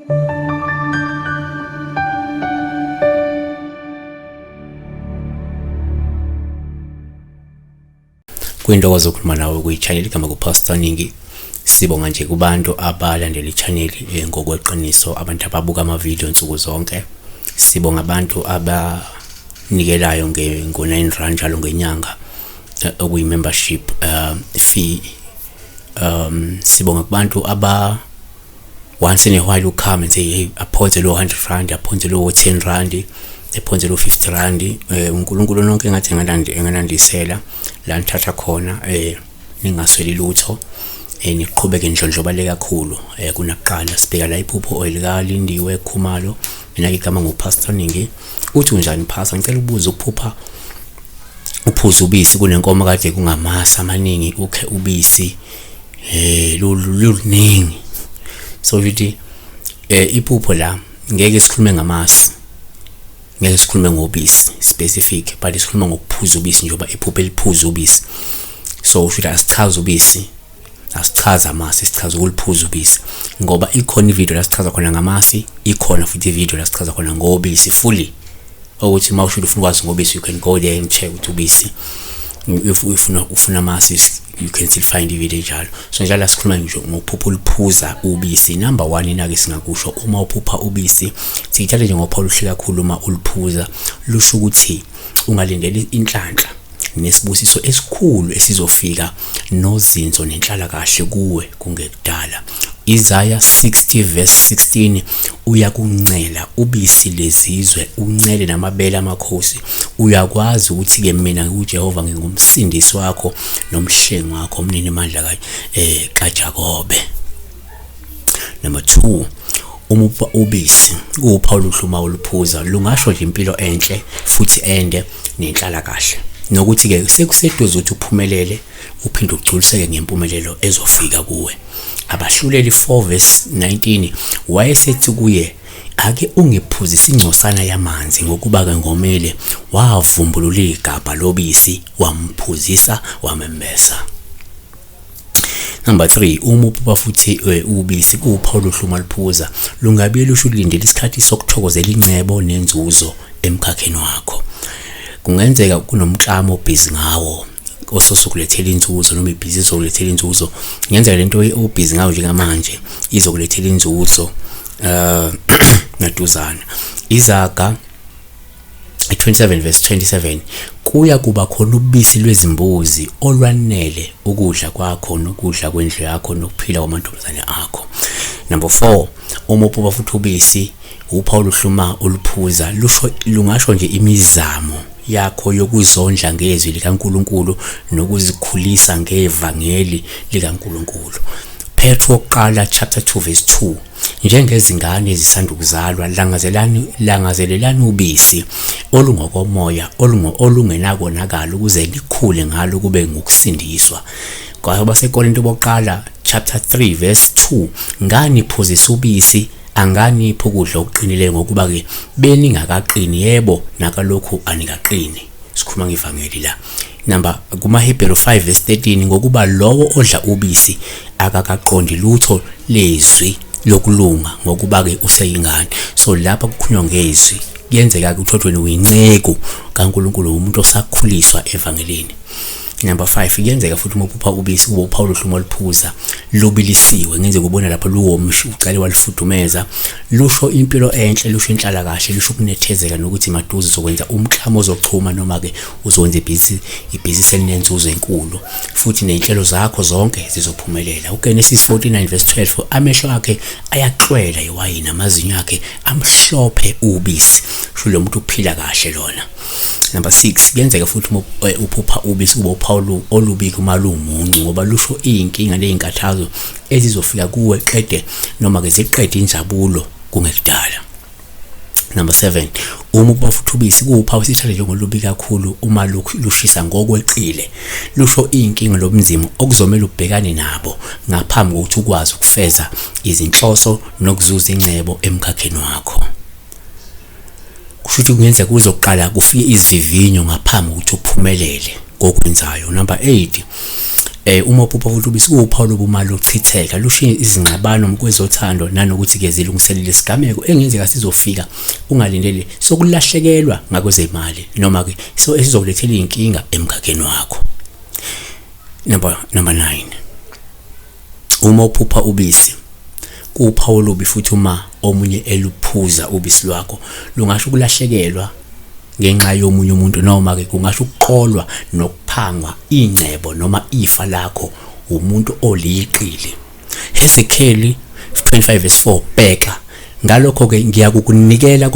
Kuyintokozo ukukhuluma nawe kwi-channel igama kuPastor Ningi. Sibonga nje kubantu abalandela i-channel ngokweqiniso, abantu ababuka ama-video nsuku zonke. Sibonga abantu abanikelayo ngo-9 rand njalo ngenyanga, okuyi-membership fee. Sibonga kubantu aba once in a while you come and say, hey, aphonse lo 100 rand, aphonse lo 10 rand, ephonse lo 50 rand. UNkulunkulu nonke engathi enganandisela la nithatha khona, ningasweli lutho, niqhubeke nidlondlobale kakhulu kunakuqala. Sibheka la iphupho likaLindiwe Khumalo. Mina igama nguPastor Ningi. Uthi unjani Pastor? Ngicela ukubuza, ukuphupha uphuza ubisi kunenkomo kade kungamasi amaningi, ukhe ubisi loluningi. So ukuthi iphupho la ngeke sikhulume ngamasi, ngeke sikhulume ngobisi specific, but sikhuluma ngokuphuza ubisi njengoba iphupho eliphuza ubisi. So usho asichaza ubisi, asichaza amasi, sichaza ukuliphuza ubisi, ngoba ikhona ivideo la sichaza khona ngamasi, ikhona futhi ivideo la sichaza khona ngobisi fully, ukuthi uma usho ufuna ukwazi ngobisi, you can go there and check ukuthi ubisi, if ufuna amasi, you can still find ivideo njalo. So njalo sikhuluma nje ngokuphupha uliphuza ubisi. Number 1 inake singakusho, uma uphupha ubisi, siyithatha nje ngophawu oluhle kakhulu. Uma uliphuza, lusho ukuthi ungalindela inhlanhla nesibusiso esikhulu esizofika nozinzo nenhlalakahle kuwe kungekudala. Isaiah 60 verse 16, uyakuncela ubisi lezizwe, uncele namabele amakhosi. Uyakwazi ukuthi ke mina uJehova ngingumsindisi wakho nomhlengi wakho, umnini mandla kaJakobe. Number 2, uma ubisi kuwuphawu oluhle uma uluphuza, lungasho nje impilo enhle futhi ende nenhlalakahle, nokuthi ke sekuseduze ukuthi uphumelele uphinde ugculiseke ngempumelelo ezofika kuwe. Abahluleli 4 verse 19, wayesethi kuye, ake ungiphuzise ingcosana yamanzi, ngokuba ke ngomile. Wavumbulula igabha lobisi, wamphuzisa, wamembesa. Number 3, uma uphupha futhi ubisi kuwuphawu oluhle uma luphuza, lungabe lusho ulindele isikhathi sokuthokozela ingcebo nenzuzo emkhakheni wakho. Kungenzeka kunomklamo obhizi ngawo ososokulethela inzuzo, noma ibhizinisi izokulethela inzuzo. Kungenzeka lento obhizi ngayo njengamanje izokulethela inzuzo maduzana. Izaga 27 verse 27, kuya kuba khona ubisi lwezimbuzi olwanele ukudla kwakho nokudla kwendlu yakho nokuphila kwamantombazane akho. Number 4, uma uphupha futhi ubisi, uphawu oluhluma oluphuza, lusho lungasho nje imizamo yakho yokuzondla ngezwi likaNkuluNkulu nokuzikhulisa ngevangeli likaNkuluNkulu. Petro wokuqala chapter 2 verse 2, njengezingane ezisanda ukuzalwa, langazelelani ubisi olungokomoya olungenakonakala, ukuze likhule ngalo kube ngukusindiswa. KwabaseKorinto bokuqala chapter 3 verse 2, nganiphuzisa ubisi, anganiphi ukudla okuqinileyo, ngokuba ke beningakaqini, yebo nakalokhu anikaqini. Sikhuluma ngevangeli la. Number kumaHebheru 5 verse 13, ngokuba lowo odla ubisi akakaqondi lutho lezwi lokulunga, ngokuba ke useyingane. So lapha kukhulunywa ngezwi, kuyenzeka ukuthi wena uyinceku kaNkuluNkulu, umuntu osakhuliswa evangelini. Number 5, kuyenzeka futhi uma uphupha ubisi kube uphawu oluhle uma luphuza lubilisiwe, ngenzeka ubona lapho luwomshi uqale walifudumeza, lusho impilo enhle, lusho inhlalakahle, lusho ukunethezeka nokuthi maduze uzokwenza umklamo ozochuma, noma ke uzokwenza ibhizinisi elinenzuzo enkulu, futhi nezinhlelo zakho zonke zizophumelela. UGenesis 49 verse 12, amehlo akhe ayaklwela iwayini, amazinyo akhe amhlophe ubisi, sho lo muntu uphila kahle lona. Number 6, kuyenzeka futhi uma uphupha ubisi kube uphawu olubi uma lumuncu, ngoba lusho iy'nkinga ney'nkathazo ezizofika kuwe qede noma ke ziqede injabulo kungekudala. Number 7, uma uphupha futhi ubisi kuwuphawu sithathe njengolubi kakhulu uma lushisa ngokweqile, lusho iy'nkinga lobunzima okuzomele ubhekane nabo ngaphambi kokuthi ukwazi ukufeza izinhloso nokuzuza ingcebo emkhakheni wakho. Kusho ukuthi kungenzeka kuzoqala kufike izivivinyo ngaphambi kokuthi uphumelele kokwenzayo. Number 8, Uma uphupha futhi ubisi kuwuphawu lobumali luchitheka, lushiye izingxabano kwezothando nanokuthi-ke zilungiselele isigameko engenzeka sizofika ungalindele sokulahlekelwa ngakwezemali noma-ke so esizokulethela iy'nkinga emkhakheni wakho. Number 9, uma uphupha ubisi kuwuphawu olubi futhi uma omunye eluphuza ubisi lwakho lungasho ukulahlekelwa ngenxa yomunye umuntu noma-ke kungasho ukuqolwa nokuphangwa ingcebo noma ifa lakho umuntu oliqili. Hezekheli 25 verse 4, bheka ngalokho-ke ngiyakukunikela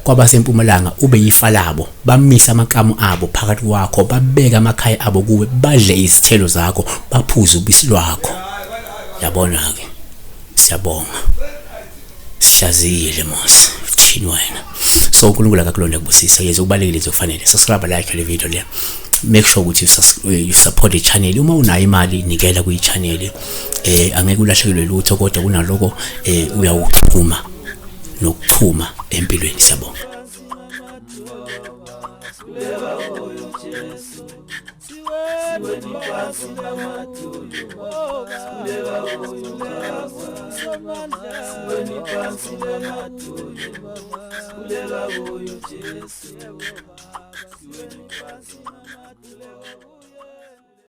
kwabasempumalanga ube yifa labo, bamise amakamu abo phakathi kwakho, babeke amakhaya abo kuwe, badle izithelo zakho, baphuze ubisi lwakho. Yabona-ke, siyabonga, sihlaziyile mos uthini wena. So uNkulunkulu akakulonda kubusisa yeze kubalekile nje kufanele subscribe, like le video le, make sure ukuthi you support the channel. Uma unayo imali nikela kwi channel, angeke ulahlekelwe lutho, kodwa kunaloko uyawuxhuma nokuchuma empilweni. Siyabonga. Siweni phansi namadolo.